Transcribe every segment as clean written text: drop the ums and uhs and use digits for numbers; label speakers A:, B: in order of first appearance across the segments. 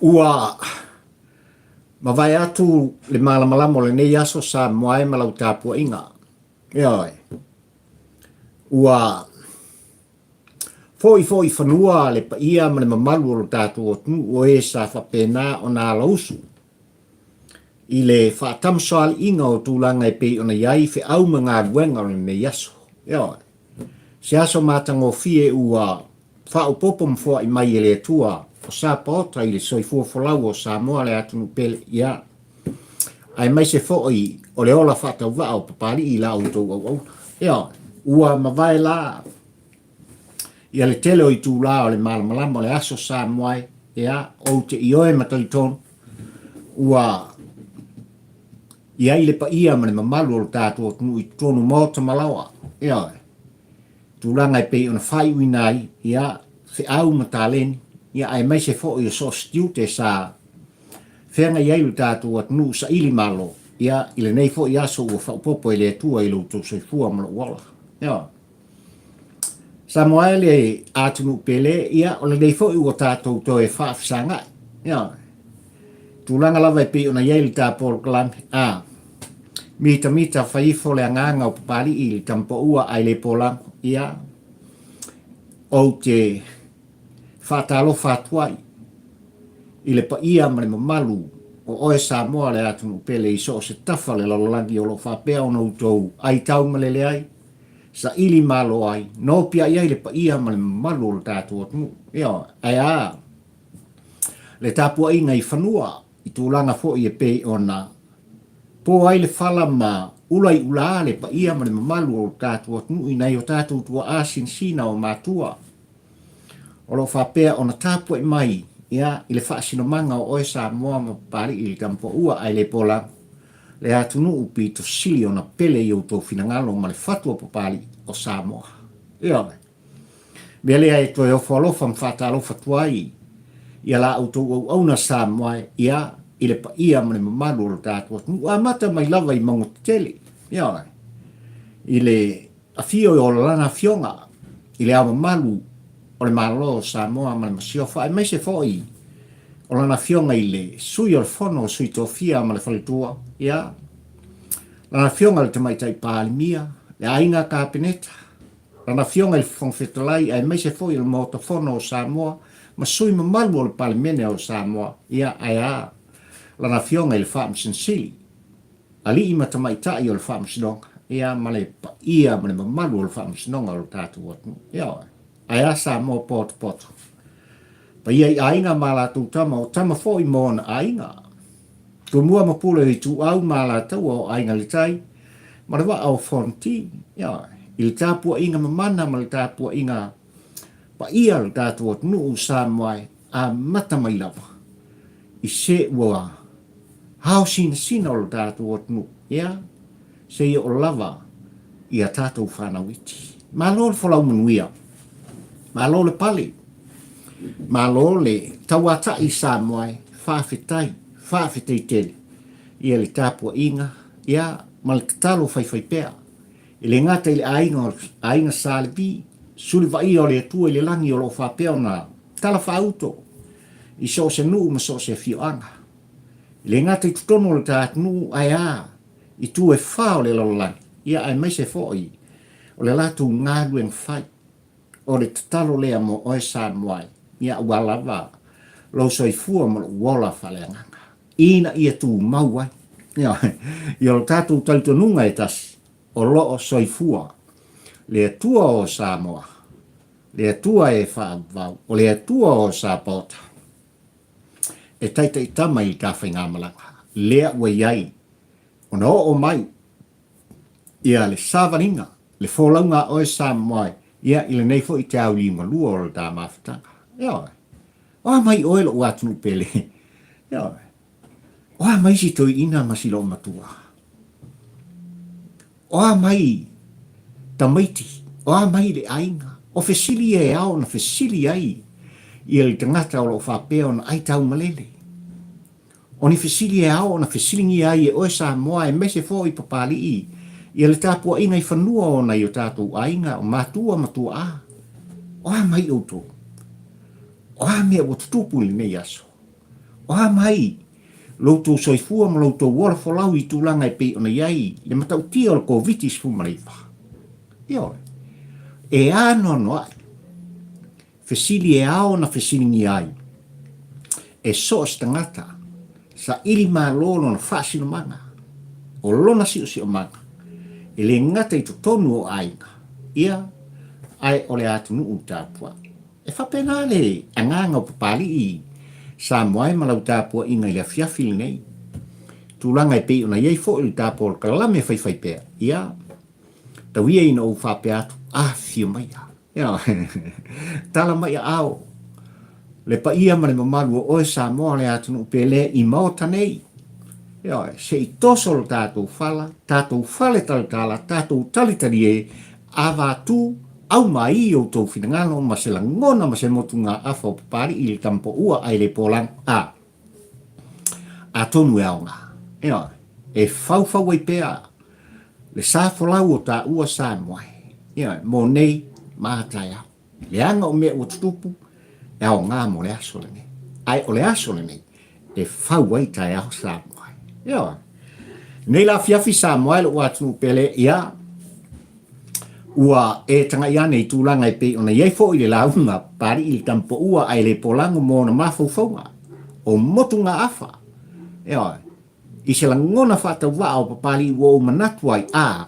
A: Ua mavae atu le malamalama o lenei aso Samoa e ma lau tapuaiga. Ioe. Ua foi foi i fanua le paia ma le mamalu o lo tatou atunuu o e sa faapena ona alausu i le faatamasoaliiga o tulaga e pei ona i ai feau ma galuega o lenei aso. Ioe. Se aso matagofie ua faaopoopo ma foai mai e le Atua o Sapaota i le soifua folau o Samoa le atunuu pele, ia, aemaise foi o le ola faatauvaa o Papalii i la outou auauna. Ioe, ua mavae la ia le tele o itulā o le malamalama o le aso Samoa e, ia, ou te ioe ma talitonu ua i ai le paia ma le mamalu o lo tatou atunuu i totonu maota ma laoa. Ioe. Tulaga e pei ona faaiuina ai, ia, feau ma taleni, ia, aemaise foi o so o se tiute sa feagai ai lo tatou atunuu saili malo, ia, i lenei foi aso ua faaopoopo e le Atua i lo outou soifua ma lou ola. Ioe. Samoa e le atunuu pele, ia, o lenei foi ua tatou toe faafesagai. Ioe. Tulaga lava e pei ona i ai le ta polokalame, a mitamita fai ifo le agaga o Papalii i le tamapaua ae le polago, ia, ou te faatalofa atu ai i le paia ma le mamalu o oe Samoa le atunuu pele i so o se tafa o le lalolagi o lo o faapea ona outou aitau malele ai, saili malo ai, nopiai ai le paia ma le mamalu o lo tatou atunuu. Ioe, ae a le tapuaiga i fanua i tulaga foi e pei ona po ai le fala ma ula i ulā le paia ma le mamalu o lo tatou atunuu i nai o tatou tuaa sinasina o matua o lo o faapea ona tapuai mai ia i le faasinomaga o oe Samoa ma Papalii i le Tamapoua ae le polago le atunuu pito sili ona pele i outou finagalo ma le fatu o Papalii o Samoa. Ioe. Mea lea e toe ofo alofa ma faatalofa atu ai ia la outou auauna Samoa e, ia, i le paia ma le mamalu o lo tatou atunuu, amata mai lava i mauga tetele, ioe, i le afio o lana afioga i le Ao Mamalu o le Malo o Samoa ma le Masiofo, aemaise foi o lana afioga i le Sui o le Fono o Sui Tofia ma le Faletua, ia, lana afioga i le Tamaitai Palemia, le Aiga Kapeneta, Lana Afioga i le Fofoga Fetalai aemaise foi o le Maota Fono o Samoa ma sui mamalu o le Palemene o Samoa, ia ae a Lana Afioga i le Faamasino Sili, Alii ma Tamaitai o le Faamasinoga, ia ma le paia ma le mamalu o le Faamasinoga o lo tatou atunuu. Ioe. Ae a Samoa potopoto. Paia i aiga ma latou tama, o tama foi ma ona aiga. Tumua ma Pule o Ituau ma Alataua o Aiga le Tai ma le Vaa o Fonoti, ioe, i le tapuaiga mamana ma le tapuaiga paia o le tatou atunuu o Samoa e amata mai lava i se ua hao sinasina o le tatou atunuu, ia, seia oo lava i a tatou fanau iti. Malo le folau manuia, malo le pale, malo le tauatai i Samoa e, faafetai, faafetai tele ia le tapuaiga, ia, ma le tatalo faifaipea. E le gata i le aiga o Aiga Sa Levi, suli vaia o le Atua i le lagi o lo o faapea ona talafaauto i so o se nuu ma so o se afioaga. E le gata i totonu o le ta atunuu ae a i tu e fa o le lalolagi, ia aemaise foi o le latou galuega fai. O le tatalo lea mo oe Samoa e, ia aua lava lou soifua ma lou ola faaleagaga, ina ia tumau ai. Ioe, ia o le tatou talitonuga e tasi, o lo o soifua le Atua o Samoa, le Atua e faavavau, o le Atua o Sapaota, e taitaitama i ta faigamalaga, lea ua i ai ona oo mai ia le savaliga, le folauga a oe Samoa ia i lenei foi te au liugalua o le ta mafutaga. Ioe. O a mai oe loʻu atunuu pele? Ioe. O a mai si toeaina ma si loomatua? O a mai tamaiti? O a mai le aiga? O fesili ia e ao ona fesili ai ia le tagata o lo o faapea ona ai taumalele. O ni fesili e ao ona fesiligia ai e oe Samoa aemaise foi Papalii ia le tapuaiga i fanua o nai o tatou aiga, o matua ma tuaa. O a mai outou? O a mea ua tutupu i lenei aso? O a mai lo outou soifua ma lo outou ola folau i tulaga e pei ona i ai le matautia o le Koviti-19? Ioe. E anoanoai Fesili e ao ona fesiligia ai e so o se tagata saili malo lona faasinomaga, o lona siosiomaga, e le gata i totonu o aiga, ia, ae o le atunuu tapuai. E faapena le agaga o Papalii Samoa e ma lau tapuaiga i le afiafi lenei. Tulaga e pei ona i ai foi le tapolkalame faifaipea, ia, tau ia ina ou faapea atu, afifio maia. Ioe. Tala mai aao le paia ma le mamalu o oe Samoa le atunuu pele i Maota nei. Ioe, se i toso lo tatou fala, tatou fale talatala, tatou talitali e, avatu, aumai i outou finagalo ma se lagona ma se motugaafa o Papalii i le Tamapoua ae le Polago. A. Atonu e aoga. Ioe, e faufau ai pea le sa folau o taua Samoa e. Ioe, mo nei ma taeao. Leaga o mea ua tutupu, e aoga mo le aso lenei. Ae o le aso lenei, e fau ai taeao Samoa e. Ioe. Nei la afiafi Samoa e lou atunuu pele, ia, Ua e tagai ane i tulaga e pei ona i ai foi le lauga Papalii i le Tamapoua ae le polago mo ona mafaufauga o motugaafa. Ioe. I se lagona faatauvaa o Papalii ua ou manatu ai, a,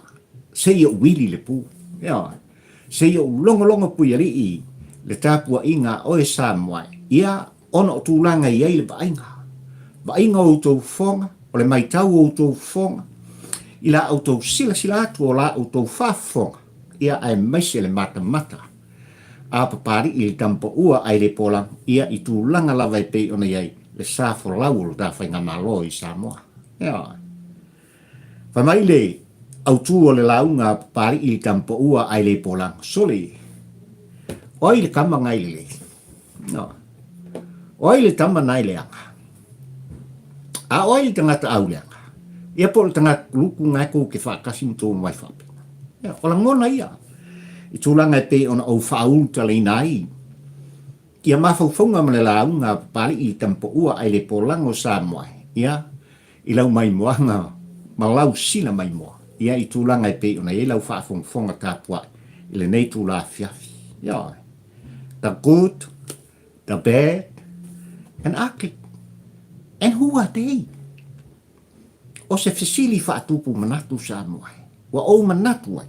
A: se i ou wili le pu. Ioe. Se i ou logologo Puialii le tapuaiga a oe Samoa e. Ia, ona o tulaga e i ai le vaaiga. Vaaiga o outou fofoga, o le maitau o outou fofoga, i la outou silasila atu o la outou faafofoga, ia aemaise le matamata a Papalii i le tamapaua ae le polago, ia i tulaga lava e pei ona i ai le sa folau o lo ta faigamalo i Samoa. Ioe. Fai mai le autu o le lauga a Papalii i le tamapaua ae le polago, sole, o ai le tama na e lelei? No. O ai le tama na e leaga? A o ai le tagata au leaga? Ia po o le tagata kuluku na e kou ke faatasi ma tou mai faapena. Ia, o lagona ia i tulaga e pei ona ou faaulutalaina ai ia mafaufauga ma le lauga a Papalii i Tamapoua ae le polago o Samoa ia i lau maimoaga ma lau sila maimoa ia i tulaga e pei ona i ai lau faafogafoga tapuai i lenei tula afiafi. Ioe. The good, the bad and ugly. And who are they? O se fesili faatupu manatu Samoa e. Ua ou manatu ai,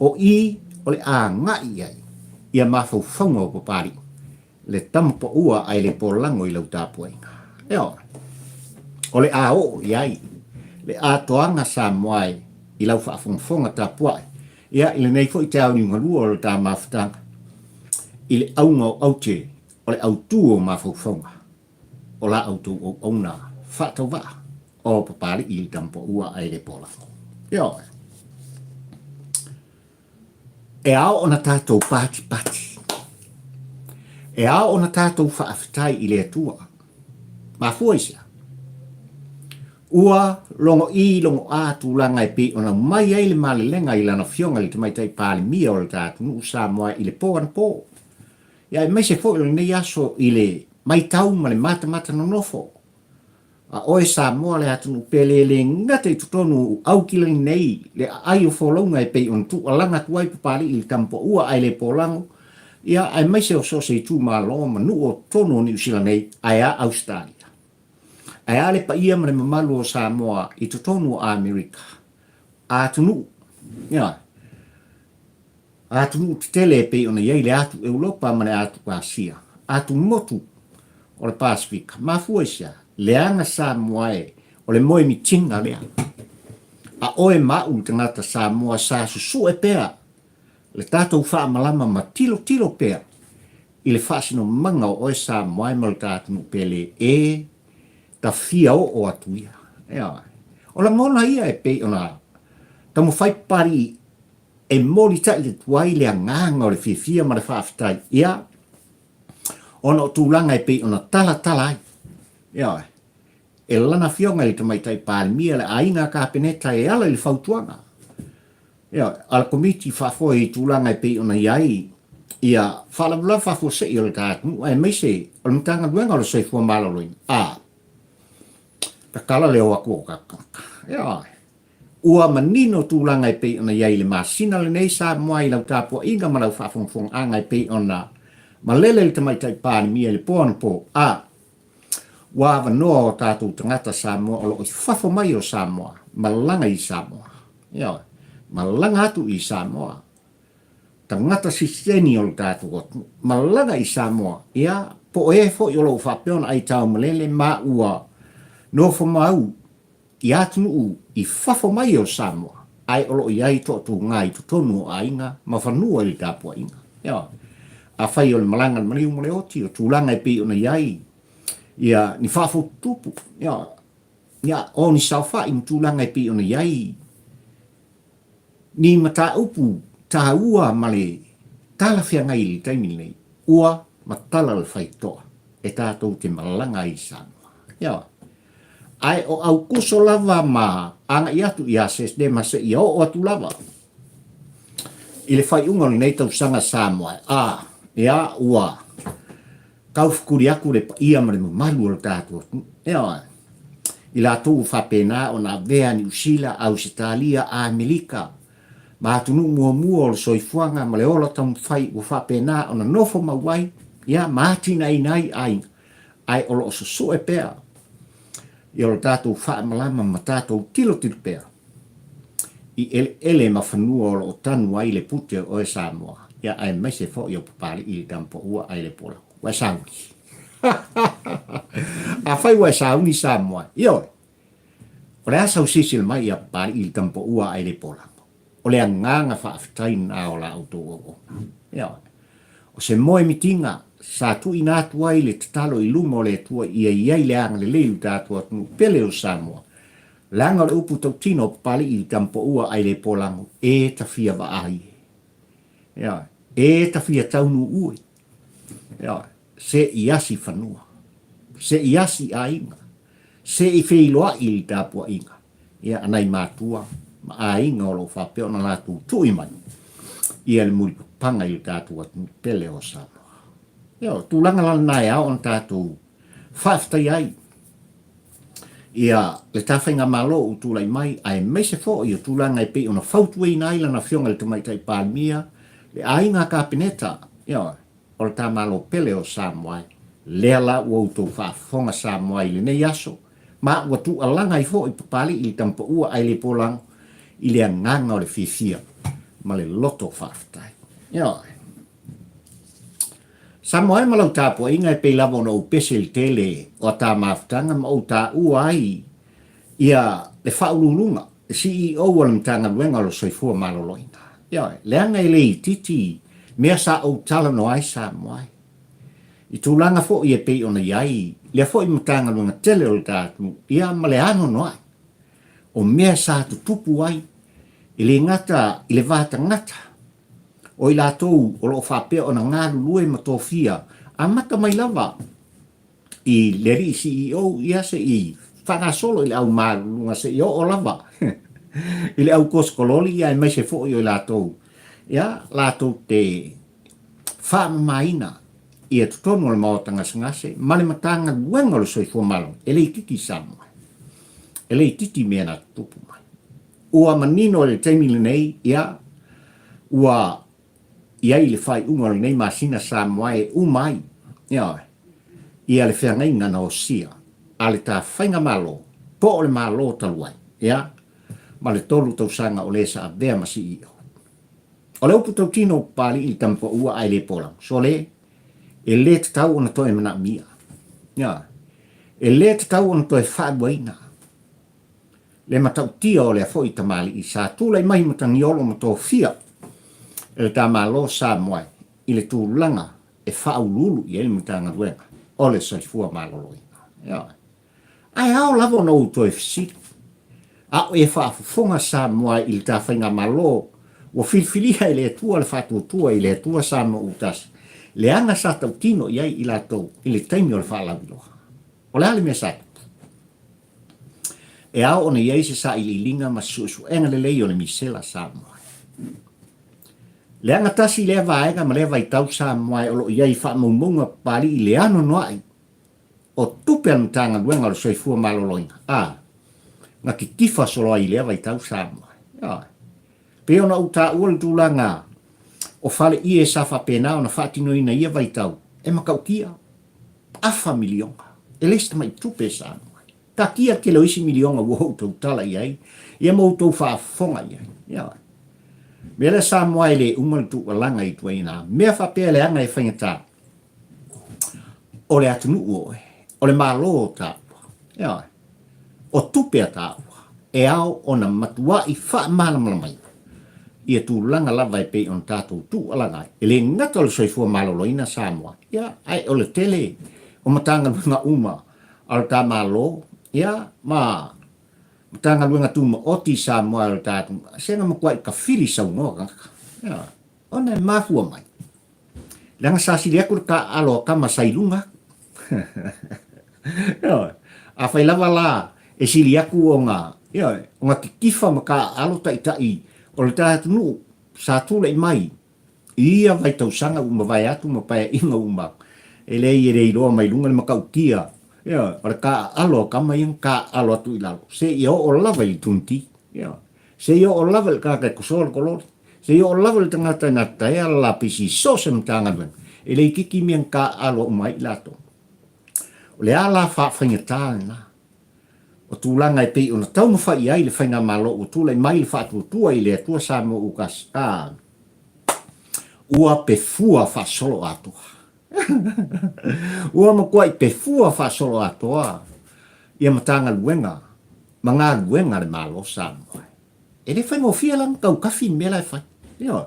A: o i o le agai i ai ia mafaufauga o Papalii, le tama paua ae le polago i lau tapuaiga. Ioe. O le a oo i ai le atoaga Samoa e i lau faafogafoga tapuai, ia i lenei foi te aoiugalua o le ta mafutaga, i le auga o aute o le autu o mafaufauga o la outou auauna faatauvaa o Papalii i le tama paua ae le polago. Ioe. E ao ona tatou patipati. E ao ona tatou faafetai i le Atua. Mafua i se a? Ua logo i logo a tulaga e pei ona mai ai le malelega i lana afioga i le Tamaitai Palemia o le ta atunuu Samoa i le po anapo. Ia aemaise foi o lenei aso i le maitau ma le matamata nonofo A oe Samoa le atunuu pele e le gata i totonu o Aukilani nei le aai o folauga e pei ona tuualaga atu ai Papalii i le Tamapoua ae le polago, ia aemaise o so o se itumalo ma nuu o totonu o Niu Sila nei ae a Ausetalia. Ae a le paia ma le mamalu o Samoa i totonu o Amerika, atunuu, ia, Atunuu tetele e pei ona i ai le atu Europa ma le atu Asia, atu motu o le Pasefika. Mafua i se a? Leaga Samoa e, o le moe mitiga lea. A oe ma au le tagata Samoa sa susue pea le tatou faamalama ma tilotilo pea. i le faasinomaga o oe Samoa e ma lo ta atunuu pele e ta fia oo atu ia. Ioe. O lagona ia e pei ona taumafai Papalii e molitai atu ai le agaga o le fiafia ma le faafetai, ia, ona o tulaga e pei ona talatala ai. Ioe. E lana afioga i le Tamaitai Palemia, le aiga Kapeneta e ala i le fautuaga, ioe, a le Komiti Faafoe i tulaga e pei ona i ai ia faalavelave faafuasei o le ta atunuu aemaise o le Matagaluega o le Soifua Maloloina, a tatala le o atu o tatou tagata. Ioe. Ua manino tulaga e pei ona i ai i le masina lenei Samoa i lau tapuaiga ma lau faafogafogaaga e pei ona malele le Tamaitai Palemia i le po anapo, a ua avanoa o tatou tagata Samoa o lo o i fafo mai o Samoa, malaga i Samoa. Ioe, malaga atu i Samoa. Tagata siseni o le tatou atunuu, malaga i Samoa, ia, po o e foi o lo o faapea ona aitao malele ma ua nofo mau i atunuu i fafo mai o Samoa, ae o lo o i ai toatuga i totonu o aiga ma fanua i le tapuaiga. Ioe. Afai o le malaga a le maliu ma le oti, o tulaga e pei ona i ai ia ni faafotutupu, ioe, ia, o ni saofai ma tulaga e pei ona i ai ni mataupu taua ma le talafeagai i le taimi lenei, ua matala le faitoa e tatou te malaga ai i Samoa. Ioe. Ae o Aukuso lava ma agai atu ia Setema seia oo atu lava i le faaiuga o lenei tausaga Samoa a ia ua taufetuli atu le paia ma le mamalu o le tatou atunuu. Ioe. I latou ua faapena ona avea Niu Sila, Ausetalia, Amerika ma atunuu muamua o le soifuaga ma le ola taumafai ua faapena ona nofo mau ai ia ma atinaeina ai aiga ae o lo o susue pea ia lo tatou faamalama ma tatou tilotilo pea i eleele ma fanua o lo o tanu ai le pute o oe Samoa, ia aemaise foi o Papalii i le Tamapaua ae le Polau. Ua e sauni. Afai ua e sauni Samoa, ioe, o le a sau silasila mai ia Papalii i le Tamapaua ae le Polau? O le agaga faafetai lena o la outou auauna. Ioe. O se moemitiga sa tuuina atu ai le tatalo i luma o le Atua ia i ai le agalelei i lo tatou atunuu pele o Samoa, leaga o le upu tautino o Papalii i le Tamapaua ai le Polago, e tafia vaai e. Ioe. E tafia taunuu e. Ioe. Se i asi fanua. Se i asi aiga. Se i feiloai i le tapuaiga. Ia, a nai matua ma aiga o lo o faapea ona latou tui mai ia le mulipapaga i le tatou atunuu pele o Samoa. Ia, o tulaga la lena e ao ona tatou faafetaia ai ia le ta faigamalo ua tulai mai, aemaise foi o tulaga e pei ona fautuaina ai lana Afioga i le Tamaitai Palemia, le aiga Kapeneta, ia, o le ta Malo pele o Samoa e. Lea la ua outou faafofoga Samoa i lenei aso, ma ua tuualaga ai foi Papalii i le Tamapaua ae le Polago i le agaga o le fiafia ma le loto faafetai. Ioe. Samoa e ma lau tapuaiga e pei lava ona ou pese i le tele o a ta mafutaga ma ou taua ai ia le Faauluuluga, le CEO a le Matagaluega o le Soifua Maloloina. Ioe, leaga e le itiiti mea sa ou talanoa ai Samoa e. I tulaga foi e pei ona i ai lea foi Matagaluega tele o le ta atunuu, ia ma le anoanoai o mea sa tutupu ai, e le gata i le va tagata, o i latou o lo o faapea ona galulue ma tofia amata mai lava i le alii CEO ia se i faagasolo i le au maluluga se i oo lava i le au kosikololi ia aemaise foi o i latou ia latou te faamamaina ia totonu o le maota gasegase ma le Matagaluega o le Soifua Maloloina e le itiiti i Samoa. E le itiiti mea na tutupu mai. Ua manino i le taimi lenei, ia, ua i ai le faaiuga o lenei masina Samoa e uma ai, ioe, ia le feagaiga na osia a le ta Faigamalo po o le Malo talu ai, ia, ma le tolu tausaga o le sa avea ma CEO. O le upu tautino o Papalii i le tamapaua ae le polago, sole, e le tatau ona toe manaomia. Ioe. E le tatau ona toe faaluaina le matautia o lea foi tamalii sa tulai mai Matagiolo ma tofia e le ta Malo Samoa i le tulaga e faauluulu i ai le Matagaluega o le Soifua Maloloina. Ioe. Ae ao lava ona ou toe fesili, a o e faafofoga Samoa i le ta faigamalo ua filifilia e le Atua le faatuatua i le Atua Samoa ua tasi, leaga sa tautino i ai i latou i le taimi o le faalauiloa? O le a le mea sa tupu? E ao ona i ai se sailiiliga ma se suesuega lelei o le misela Samoa. Leaga tasi lea vaega ma lea vaitau Samoa o lo o i ai i faamaumauga Papalii i le anoanoai o tupe a le Matagaluega o le Soifua Maloloina, a, na titifa solo ai i lea vaitau Samoa. Ioe. Pei ona ou taua le tulaga o fale ie sa faapena ona faatinoina i ia vaitau, e matautia afa miliona, e le se tamai tupe Samoa. Taatia le tele o isi miliona ua outou tala i ai, ia ma outou faafofoga i ai. Ioe. Mea lea Samoa e le uma le tuualaga i ituaiga mea faapea leaga e faigata o le atunuu oe, o le Malo o taua, ioe, o tupe a taua, e ao ona matuai faamalamalamaina ia tulaga lava e pei ona tatou tuualaga ai. E le gata o le soifua maloloina Samoa, ia, ae o le tele o Matagaluega uma a lo ta Malo, ia, ma Matagaluega Tumaoti i Samoa e o le ta atunuu, se na matuai tafili saunoa tagata, ioe, ona e mafua mai. Leaga sa sili atu le taaalo a tama sa i luga atu. Ioe. Afai lava la e sili atu ona, ioe, ona titifa ma taaalo taitai o le ta atunuu sa tulai mai i ia vaitausaga ua mavae atu ma paeaiga ua uma atu, e leai e le iloa mai luga le matautia, ioe, o le taaalo a tama ia na taaalo atu i lalo seia oo lava i le tunitii. Ioe. Seia oo lava i le tagata e tosoa le kololi. Seia oo lava i le tagata e gataea le lapisi i so o se Matagaluega, e le itiiti mea na taaalo uma ai i latou. O le a la faafaigata lena o tulaga e pei ona taumafai i ai le Faigamalo ua tulai mai le faatuatua i le Atua Samoa ua tasi, a ua pefua faasoloatoa. Ua matuai pefua faasoloatoa ia Matagaluega ma galuega a le Malo Samoa. E le faigofie la ona taukafi le mea la e fai. Ioe.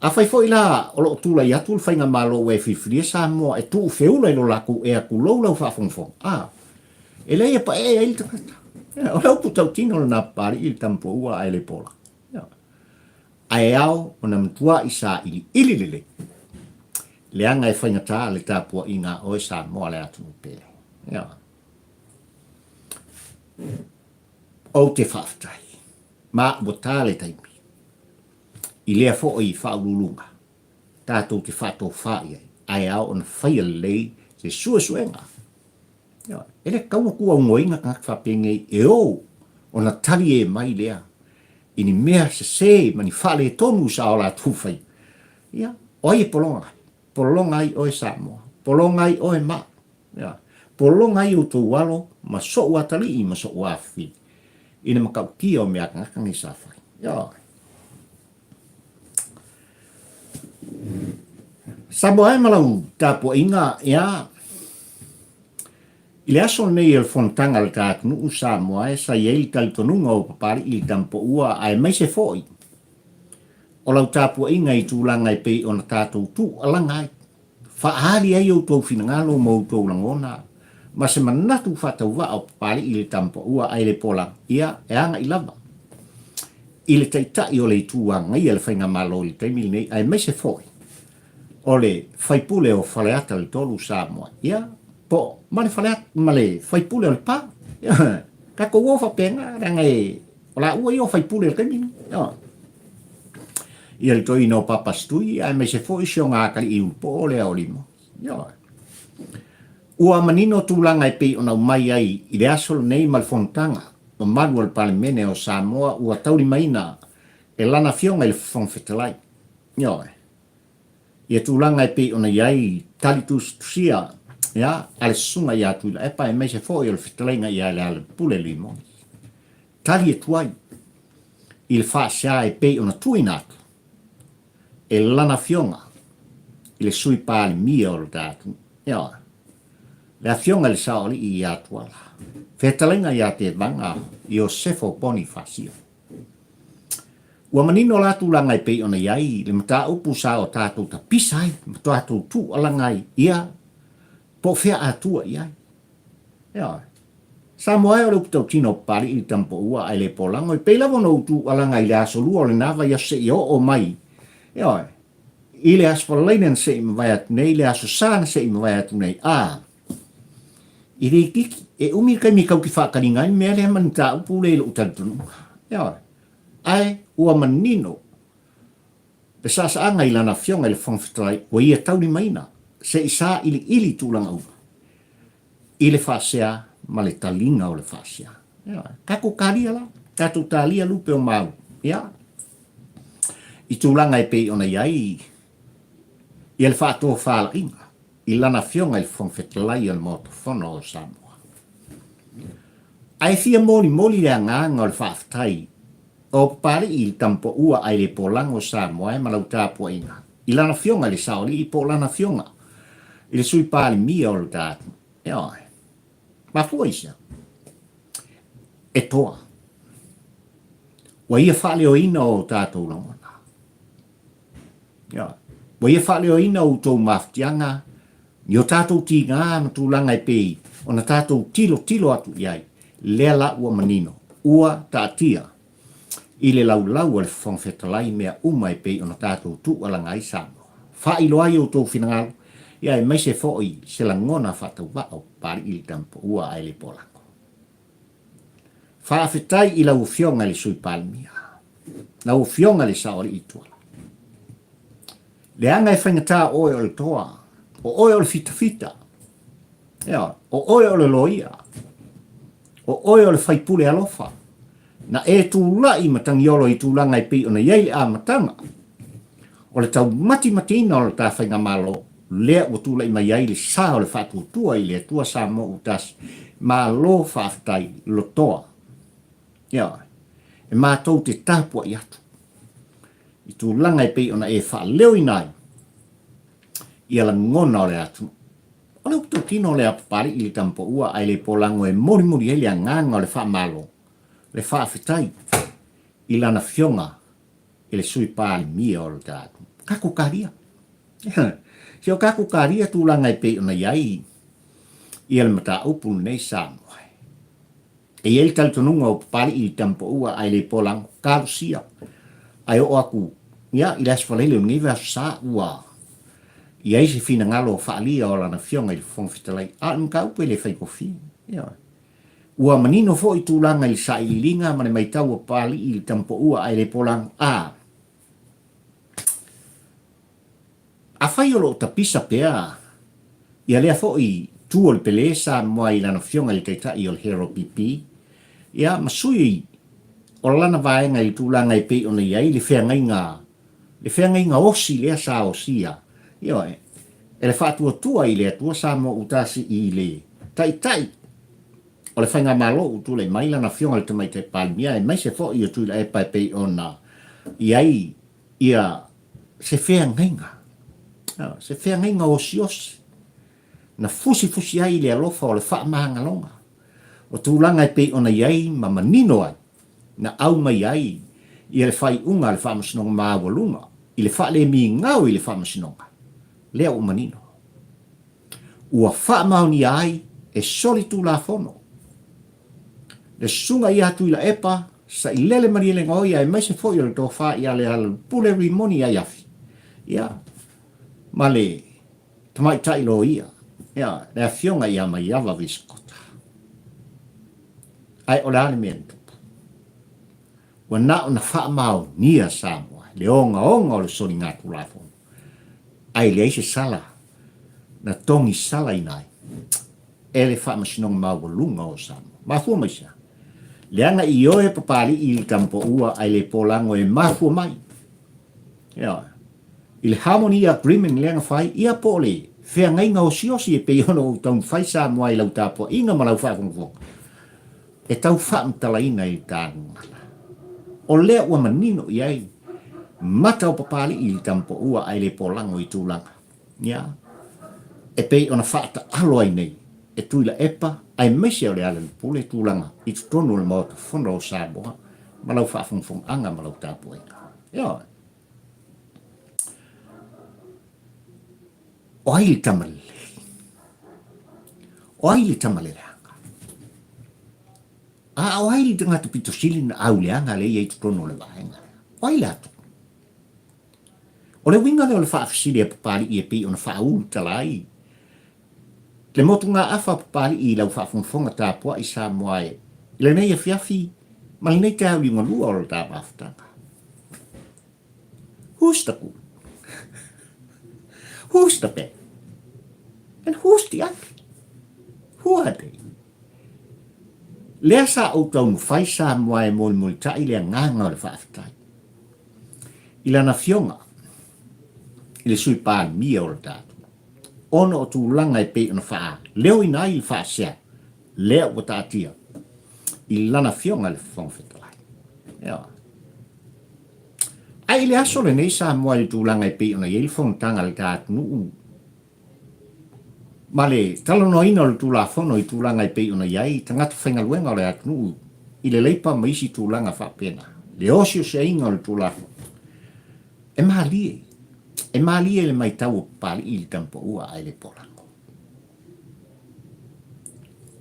A: Afai foi la o lo o tulai atu le faigamalo ua e filifilia Samoa e tuu feula i lo latou ea tulou lau faafogafoga, a, e leai e paee ai le tagata. O le upu tautino lena Papalii i le tama poua ae le pola. Ioe. Ae ao ona matuai sailiili lelei leaga e faigata le tapuaiga a oe Samoa le atunuu pele. Ioe. Ou te faafetai, ma ua ta le taimi i lea foi faauluuluga tatou te faatofa i ai, ae ao ona faia lelei se suesuega. Ioe, e le tatau ona tuuaunoaina tagata faapenei e ou ona tali e mai lea i ni mea sese ma ni faaletonu sa o latou faia. Ia, o ai e pologa ai? Pologa ai oe Samoa, pologa ai oe ma. Ia, pologa ai outou alo ma so'u atalii ma so'u afafine i le matautia o mea tagata nei sa fai. Ioe. Samoa e ma lau tapuaiga, ia, i le aso lenei o le fonotaga a le ta atunuu Samoa e sa i ai le talitonuga o Papalii i le Tamapoua aemaise foi o lau tapuaiga i tulaga e pei ona tatou tuualaga ai Faaali ai outou finagalo ma outou lagona, ma se manatu faatauvaa o Papalii i le Tamapaua ae le Pola, ia, e agai lava i le Taitai o le Itu Agaia le Faigamalo i le taimi lenei, aemaise foi o le Faipule o Faleata le 3 Samoa, ia, po ma le Faleata, ma le Faipule o Lepa. Ia, tatou o faapena, leaga e, o laua ia o faipule i le taimi lenei. Ioe. Ia le toeaina o Papasitui, aemaise foi si ona atalii ulupoo lea o Lima. Ioe. Ua manino tulaga e pei ona aumai ai i le aso lenei ma le fonotaga mamalu a le Palemene o Samoa ua taulimaina e lana Afioga i le Fofoga Fetalai. Ioe. Ia tulaga e pei ona i ai tali tusitusia ia, a le Susuga ia Tuilaepa aemaise foi o le fetalaiga ia Lealailepule Limoni. Tali atu ai i le faasea e pei ona tuuina atu e lana afioga i le Sui Palemia o le ta atunuu, ioe, le Afioga i le Saoalii ia Tuala, fetalaiga ia Tevaga Iosefo Ponifasio. Ua manino la tulaga e pei ona i ai le mataupu sa o tatou tapisa ai ma tatou tuualaga ai ia po o fea atua i ai. Ioe. Samoa e o le upu tautino o Papali'i i le Tamapoua ae le polago e pei lava ona ou tuualaga i le aso lua o lena vaiaso seia oo mai, ioe, i le Aso Faraile na se i mavae atu nei, le Aso Sa na se i mavae atu nei, a, i le itiiti, e umi le taimi e tau te faataliga ai le mea lea ma le mataupu lea i lou talitonuga. Ioe. Ae ua manino le saasaaga i lana Afioga i le Fofoga Fetalai ua ia taulimaina se i sailiili tulaga uma i le faasea ma le taliga o le faasea. Ioe. Tatou talia la, tatou talia lupe o mau, ia, i tulaga e pei ona i ai ia le faatofalaiga i lana Afioga i le Fofoga Fetalai o le Maota Fono o Samoa. Ae fia molimoli le agaga o le faafetai o Papali'i i le Tamapoua ae le polago Samoa e ma lau tapuaiga i lana Afioga i le Saoalii po o lana Afioga i le Sui Palemia o lo ta atunuu. Ioe. Mafua i sea? E toa. Ua ia faaleoina o tatou lagona. Ioe. Ua ia faaleoina outou mafutiaga i o tatou tiga ma tulaga e pei ona tatou tilotilo atu i ai, lea la ua manino, ua taatia i le laulau a le Fofoga Fetalai mea uma e pei ona tatou tuualaga ai Samoa. Faailoa ai outou finagalo, ia aemaise foi se lagona faatauvaa o Papali'i le Tamapoua ae le Polago. Faafetai i lau Afioga i le Sui Palemia, lau Afioga i le Saoalii Tuala. Leaga e faigata o oe o le toa, o oe o le fitafita, ioe, o oe o le loia, o oe o le faipule alofa, na e tulai matagiolo i tulaga e pei ona i ai le amataga o le taumatimatiina o le ta faigamalo, lea ua tulai mai ai le sa o le faatuatua i le Atua Samoa ua tasi, malo faafetai lotoa. Ioe. E matou te tapuai atu i tulaga e pei ona e faaleoina ai ia lagona o le atunuu. O le upu tautino o le Apapali'i i le Tamapoua ae le polago e molimoli ai le agaga o le faamalo, le faafetai i lana Afioga i le Sui Palemia o le ta atunuu. Tatou talia. Si o tatou talia tulaga e pei ona i ai ia le mataupu lenei Samoa. E i ai le talitonuga o Papali'i i Tamapoua ae le polago, talosia. Ae oo atu ia i le Aso Faraile o lenei vaiaso sa ua i ai se finagalo faaalia o lana Afioga i le Fofoga Fetalai, a o le mataupu e le faigofie. Ioe. Ua manino foi tulaga i le sailiiliga ma le maitau a Papali'i i le Tamapoua ae le polago, a Afai o lo o tapisa pea ia lea foi tu o le Pele Samoa i lana afioga i le Taitai o le Hero PP, ia ma sui o lana vaega i le tulaga e pei ona i ai le feagaiga, le feagaiga osi lea sa osia, ioe, e le faatuatua i le Atua Samoa Utasi i le Taitai o le Faigamalo ua tulai mai lana afioga i le Tamaitai Palemia aemaise foi o Tuilaepa e pei ona i ai ia se feagaiga, se feagaiga osiosi, na fusifusi ai le alofa o le faamagaloga, o tulaga e pei ona i ai ma manino ai, na aumai ai ia le faaiuga a le Faamasinoga Maualuga i le faalemigao i le Faamasinoga, lea ua manino. Ua faamaonia ai e solitulafono le Susuga ia Tuilaepa Sailele Malielegaoi aemaise foi o le Tofa ia Lealailepule Rimoni Aiafi, ia, ma le Tamaitai Loia, ia, le Afioga ia Maiava Visakota. Ae o le a le mea na tupu? Ua na ona faamaonia Samoa i le ogaoga o le soligatulafono, ae leai se sala na togisalaina ai e le Faamasinoga Maualuga o Samoa. Mafua mai se a? Leaga ioe Papali'i i le Tamapoua ae le polago e mafua mai. Ioe. I le Harmony Agreement lea na fai, ia po o le feagaiga osiosi e pei ona ou taumafai Samoa i lau tapuaiga ma lau faafogafoga, e tau faamatalaina i le ta gagana. O lea ua manino i ai mata o Papali'i i le Tamapoua ae le polago i tulaga. Ia, e pei ona faataalo ai nei e Tuilaepa aemaise o Lealailepule tulaga i totonu o le Maota Fono o Samoa ma lau faafogafogaaga ma lau tapuaiga. Ioe. O ai le tama lelei? O ai le tama leleaga? A o ai le tagata pito sili na au leaga lea i ai totonu o le vaega lea? O ai latou? O le uiga lea o le faafesili a Papalii e pei ona faaulutala ai le motugaafa a Papalii i lau faafogafoga tapuai Samoa e i lenei afiafi ma lenei taeao liugalua o le ta mafutaga. Who's the good? Who's the bad? And who's the ugly? Who are they? Lea sa ou taumafai Samoa e molimolitai le agaga o le faafetai i lana afioga i le Sui Palemia o le tatou ona o tulaga e pei ona faaleoina ai le faasea lea ua taatia i lana afioga i le Fofoga Fetalai. Ioe. Ae i le aso lenei Samoa i le tulaga e pei ona i ai le fonotaga a le ta atunuu ma le talanoaina o le Tulafono i tulaga e pei ona i ai tagata faigaluega o le atunuu i le leipa ma isi tulaga faapena, le osiosiaiga o le Tulafono, e malie, e malie le maitau o Papalii i le Tamapaua ae le Polago.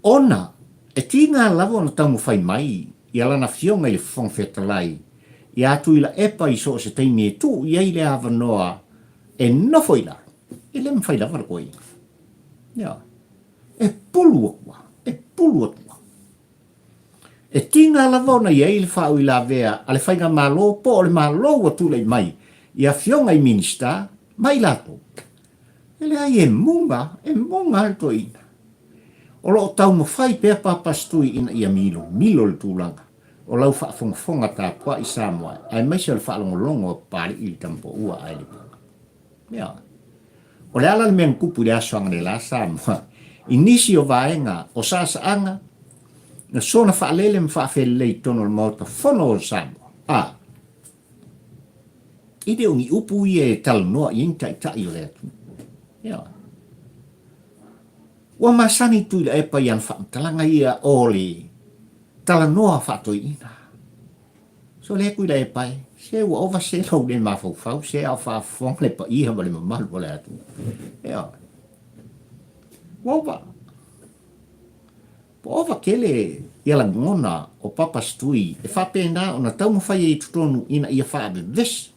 A: Ona e tiga lava ona taumafai mai ia lana Afioga i le Fofoga Fetalai ia Tuilaepa i so o se taimi e tuu i ai le avanoa e nofo i lalo, e le mafai lava le toeaina. Ioe. E pulu atu lava, e pulu atu lava. E tiga lava ona i ai le faauilavea a le Faigamalo po o le Malo ua tulai mai i Afioga i Minisita ma i latou. E leai, e muga, e muga le toeaina. O lo o taumafai pea Papasitui ina ia milomilo le tulaga o lau faafogafoga tapuai Samoa aemaise o le faalogologo a Papalii i le Tamapoua ae le Puga. Ioe. O le ala le mea na tupu i le aso ananei Samoa i nisi o vaega o saasaaga na soona faalele ma faafelelei i totonu o le Maota Fono o Samoa. A. E le o ni upu ia e talanoa i ai ni taitai o le atunuu. Ioe. Ua masani Tuilaepa i ana faamatalaga ia o le talanoa faatoeaina. So lea Tuilaepa e, se ua ova se lou le mafaufau, se a o faafofoga le paia ma le mamalu o le atunuu. Ioe. Ua ova. Ua ova tele ia lagona o Papas Tui e faapena ona taumafai ai i totonu ina ia faavevesi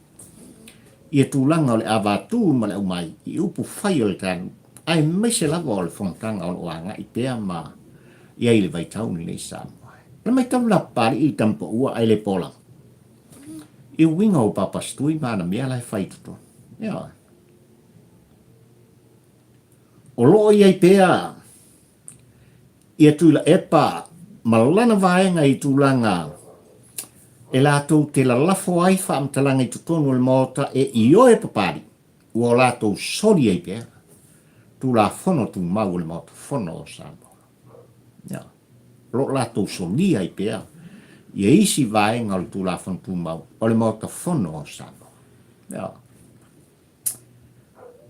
A: ia tulaga o le avatū ma le aumai i upu fai o le talu, aemaise lava o le fonotaga o lo o agai pea ma i ai i le vaitau lenei Samoa. O le maitau la Papalii i le tamapaua ae le po lava i uiga o Papas Tui ma ana mea la e fai i totonu. Ioe. O lo o i ai pea Ia Tuilaepa ma lana vaega i tulaga e latou te lalafo ai faamatalaga i totonu o le Maota e ioe Papalii ua o latou soli ai pea Tulafono Tumau o le Maota Fono o Samoa. Ia, o lo o latou solia ai pea ia isi vaega o le Tulafono Tumau o le Maota Fono o Samoa. Ia.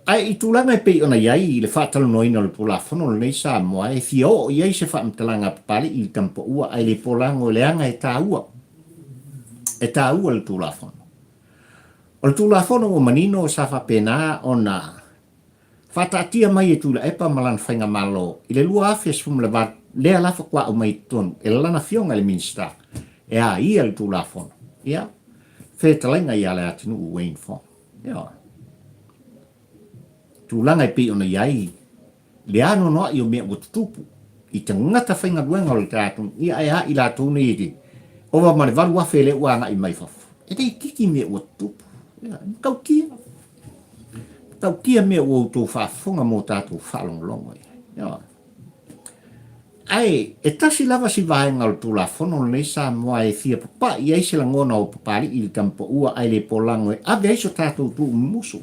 A: Ae i tulaga e pei ona i ai i le faatalanoaina o le Tulafono lenei Samoa e fia oo i ai se faamatalaga a Papalii i le Tamapaua ae le polago leaga e taua e taua le Tulafono. O le Tulafono ua manino sa faapena ona faataatia mai e Tuilaepa ma lana faigamalo i le 2018 lea la faatoa aumai i totonu e lana afioga i le Minisita e a ia le Tulafono. Ia, fetalaiga ia Leatinuu Wayne Fong. Ioe. Tulaga e pei ona i ai le anoanoai o mea ua tutupu i tagata faigaluega o le tatou, ia ae a i latou nei e ova ma le 8,000 lea ua agai mai fafo. E le itiiti mea ua tutupu. Ia, e matautia. Matautia mea ua outou faafofoga ma o tatou faalogologo i ai. Ioe. Ae, e tasi lava si vaega o le Tulafono lenei Samoa e fia papa'i ai se lagona o Papali'i i le Tamapaua ae le polago e ave ai so tatou tuumumusu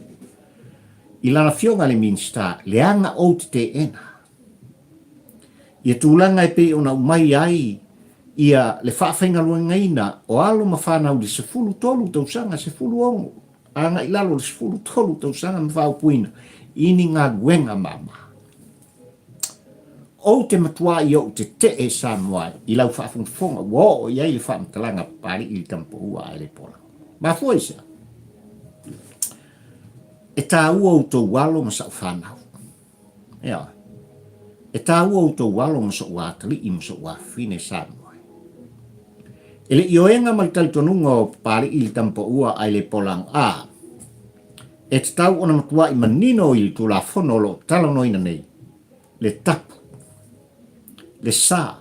A: i lana Afioga i le Minisita, leaga ou te teena ia tulaga e pei ona aumai ai ia le faafaigaluegaina o alo ma fanau i le 13 tausaga, 16 agai i lalo o le 13 tausaga ma faaupuina i ni galuega mama. Ou te matua i ou tetee Samoa i lau faafogafoga ua oo i ai le faamatalaga a Papalii i le Tamapaua ae le Pola. Mafua i se a? E taua outou alo ma sa'u fanau. Ioe. E taua outou alo ma so'u atalii ma so'u afafine Samoa e. E le ioega ma le talitonuga o Papali'i i le Tamapaua ae le Polago a, e tatau ona matua'i manino i le Tulafono o lo o talanoaina nei, le tapu, le sa,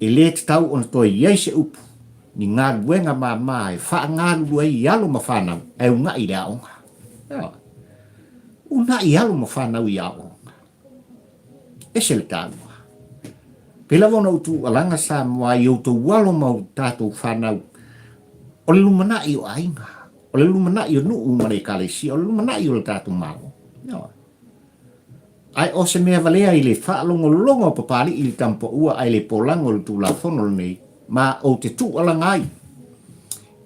A: e le tatau ona toe i ai se upu, ni galuega mama e faagalulu ai i alo ma fanau ae una'i i le aoga. Ioe. Una'i alo ma fanau i aoga. Ese le taua. Pei lava ona ou tuualaga Samoa i outou alo ma o tatou fanau, o le lumanai o aiga, o le lumanai o nuu ma le ekalesia, o le lumanai o le tatou Malo. Ioe. Ae o se mea valea i le faalogologo a Papali'i i le Tamapaua ae le polago o le Tulafono lenei, ma ou te tuualaga ai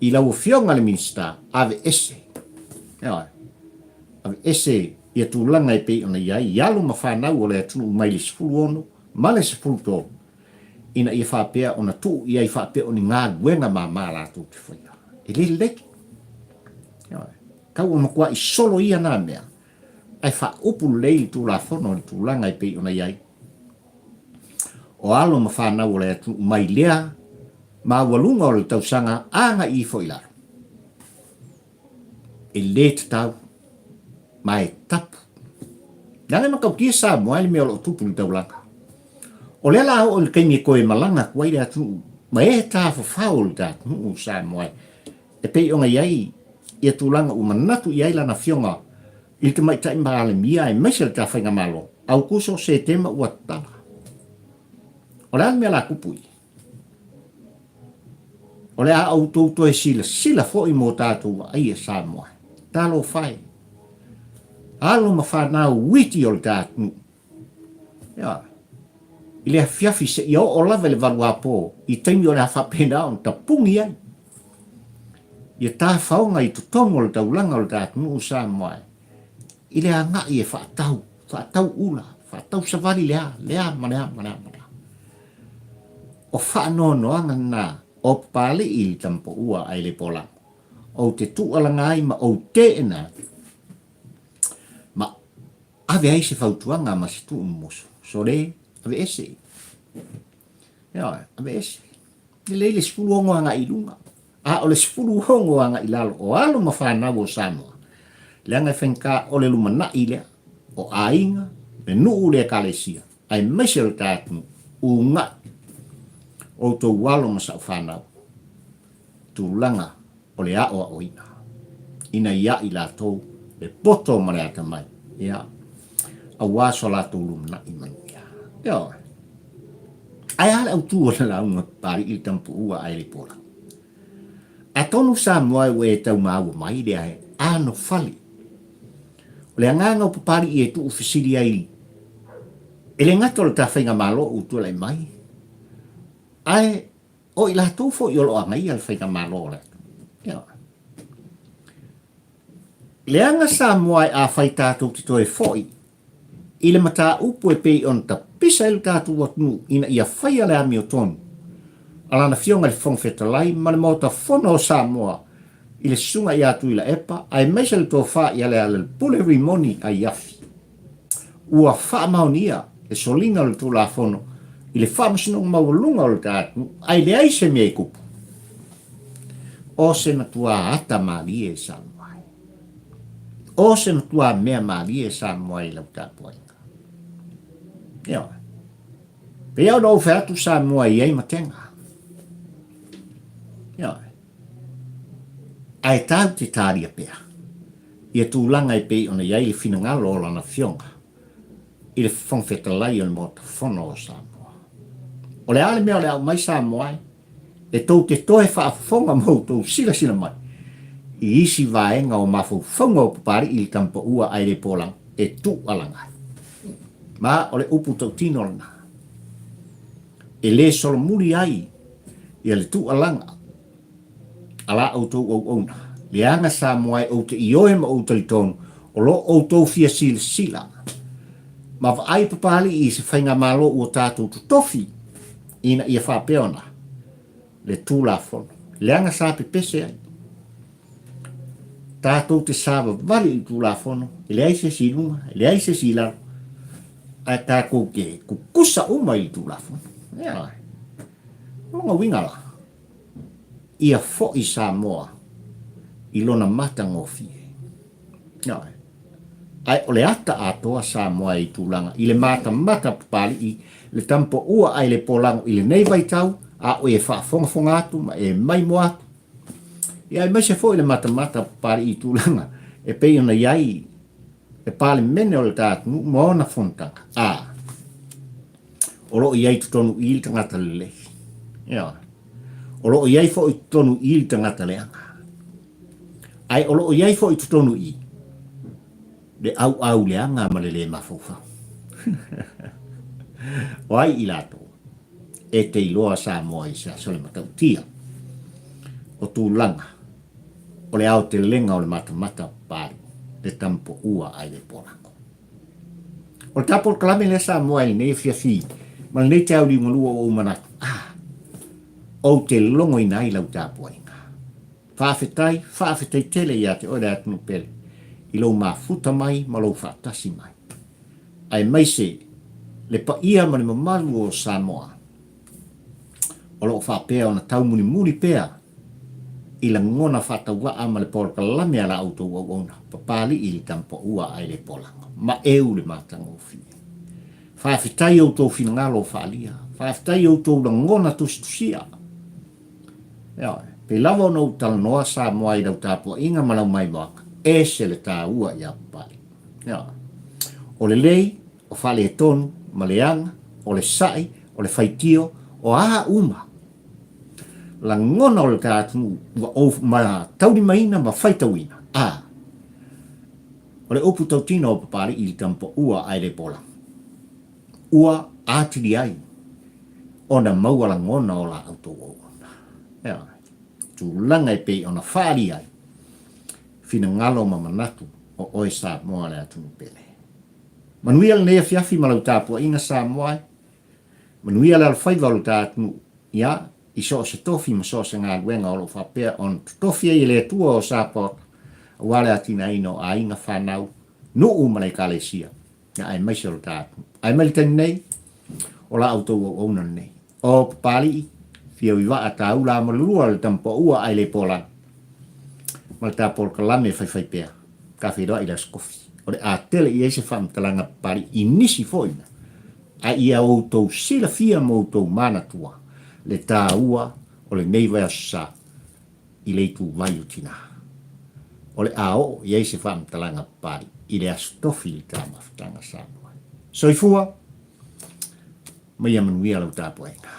A: i lau Afioga i le Minisita, aveese, ioe, aveese ia tulaga e pei ona i ai i alo ma fanau o le atunuu mai le 16 ma le 13, ina ia faapea ona tuu i ai faapea o ni galuega mama latou te faia. E le lelei. Ioe. Tau o matuai solo ia na mea, ae faaupu lelei le Tulafono i le tulaga e pei ona i ai. O alo ma fanau o le atunuu mai lea maualuga o le tausaga agai ifo i lalo. E le tatau ma e tapu. Leaga e matautia Samoa i le mea o lo o tupu i le taulaga. O lea la oo i le taimi e toe malaga atu ai le atunuu ma e tafafao i le atunuu o Samoa e pei ona i ai ia tulaga ua manatu i ai lana afioga i le Tamaitai Palemia aemaise le ta Faigamalo, Aukuso, Setema ua tatala. O le a le mea la tupu i? O le a outou toe silasila foi mo tatou vaai e Samoa. Talofa e! Alo ma fanau uiti o le ta atunuu. Ioe. I le afiafi seia oo lava i le valuapo i taimi o le a faapena ona tapuni ai ia tafaoga i totonu o le taulaga o le ta atunuu o Samoa i le agai e faatau, faatau ula, faatau savali le a, le a ma le a ma le a ma le a. O faanoanoaga na o Papali'i i le Tamapaua ae le Polago. Ou te tuualaga ai ma ou teena ma Ave ai se fautuaga ma se tuumumusu. Sole, aveese. Ioe, aveese. Lelei le 16 agai i luga, a o le 16 agai i lalo, o alo ma fanau o Samoa, leaga e faigata o le lumanai lea, o aiga, le nuu, le ekalesia, aemaise o le ta atunuu, uga'i outou alo ma sa'u fanau, tulaga o le aoaoina ina ia i latou le poto ma le atamai, ia, aua so latou lumanai manuia. Ioe. Ae a le autu o le lauga Papali'i le Tamapuua ae le Pola? Atonu Samoa ua e tau maua mai lea e anofale. O le agaga o Papali'i e tuufesili ai e le gata o le ta faigamalo ua tulai mai, ae O i latou foi o lo o agaia le Faigamalo o le atunuu. Leaga Samoa e afai tatou te toe foi i le mataupu e pei ona tapisa ai lo tatou atunuu ina ia faia le amiotonu a Lana Afioga i le Fofoga Fetalai ma le Maota Fono o Samoa i le Susuga ia Tuilaepa aemaise le Tofa ia Lealailepule Rimoni Aiafi. Ua faamaonia le soliga o le Tulafono i le Faamasinoga Maualuga o le ta atunuu, ae leai se mea e tupu. O se matua ata malie e Samoa ai. O se matua mea malie e Samoa ai i lau tapuaiga. Ioe. Pei lava ona ou fai atu Samoa e i ai matega. Ioe. Ae tatou te talia pea ia tulaga e pei ona i ai le finagalo o Lana Afioga i le Fofoga Fetalai o le Maota Fono o Samoa. O le a le mea o le a aumai Samoa e, e tou te toe faafofoga ma outou silasila mai i isi vaega o mafaufauga o Papali'i i le Tamapaua ae le Polago e tuualaga ai. Ma o le upu tautino lena e le solomuli ai ia le tuualaga a la outou auauna, leaga Samoa e ou te ioe ma ou talitonu o lo outou fia silasila ma vaai Papali'i i se faigamalo ua tatou totofi ina ia faapea ona le Tulafono, leaga sa pepese ai. Tatou te savavali i le Tulafono, e leai se isi i luga, e leai se isi i lalo, ae tatou te tutusa uma i le Tulafono. Ioe. O lona uiga la, ia foi Samoa i lona matagofie. Ioe. Ae o le ata atoa Samoa e i tulaga i le matamata Papalii, le tampoua ae le polago i lenei vaitau, a o e faafogafoga atu ma e maimoa atu. Ia aemaise foi le matamata Papalii i tulaga e pei ona i ai le Palemene o le ta atunuu ma ona fonotaga, a o lo o i ai i totonu i i le tagata lelei. Ioe. O lo o i ai foi i totonu i i le tagata leaga. Ae o lo o i ai foi i totonu i i le auau leaga ma le le mafaufau. O ai i latou e te iloa Samoa i se aso le matautia o tulaga o le aotelega o le matamata papalii, le tampoua ae le polago. O le ta polokalame lea Samoa i lenei afiafi ma lenei taeao liugalua ua ou manatu, ah, ou te logoina ai lau tapuaiga. Faafetai, faafetai tele ia te oe le atunuu pele i lou mafuta mai ma lou faatasi mai, aemaise le paia ma le mamalu o Samoa o lo o faapea ona taumulimuli pea i lagona faatauvaa ma le polokalame a la outou auauna, Papalii le Tampaua ae le Polago, ma eu le matagofie. Faafetai i outou finagalo o faaalia, faafetai i outou lagona tusitusia. Ioe, pei lava ona ou talanoa Samoa i lau tapuaiga ma lau maimoaga, ese le taua ia Papalii. Ioe, o lelei, o faaletonu, ma leaga, o le sa'i, o le faitio, o a uma lagona o le ta atunuu ua ou ma taulimaina ma faitauina, a o le upu tautino o Papalii i le tamapaua ae le pola, ua atili ai ona maua lagona o la outou auauna. Ioe. Tulaga e pei ona faaalia ai finagalo ma manatu o oe Samoa le atunuu pele. Manuia lenei afiafi ma lau tapuaiga Samoa e. Manuia le alofaiva o lo ta atunuu, ia, i so o se tofi ma so o se galuega o lo o faapea ona totofi ai e le Atua o Sapaota aua le atinaeina o aiga, fanau, nuu ma le Ekalesia, ia, aemaise o lo ta atunuu. Ae mai le taimi nei, o la outou auauna lenei. O Papalii, Fiauivaa, Taula Amalulua, le Tamapaua ae le Polani, ma le ta polokalame e faifai pea, ta feiloai i le Aso Kofi. O le a tele i ai se faamatalaga Papalii i nisi foi mea. A ia outou silafia ma outou manatua le taua o lenei vaiaso sa i le ituvai o Tinā. O le a oo i ai se faamatalaga papalii i le Aso Tofi i le ta mafutaga Samoa. Soifua ma ia manuia lau tapuaiga.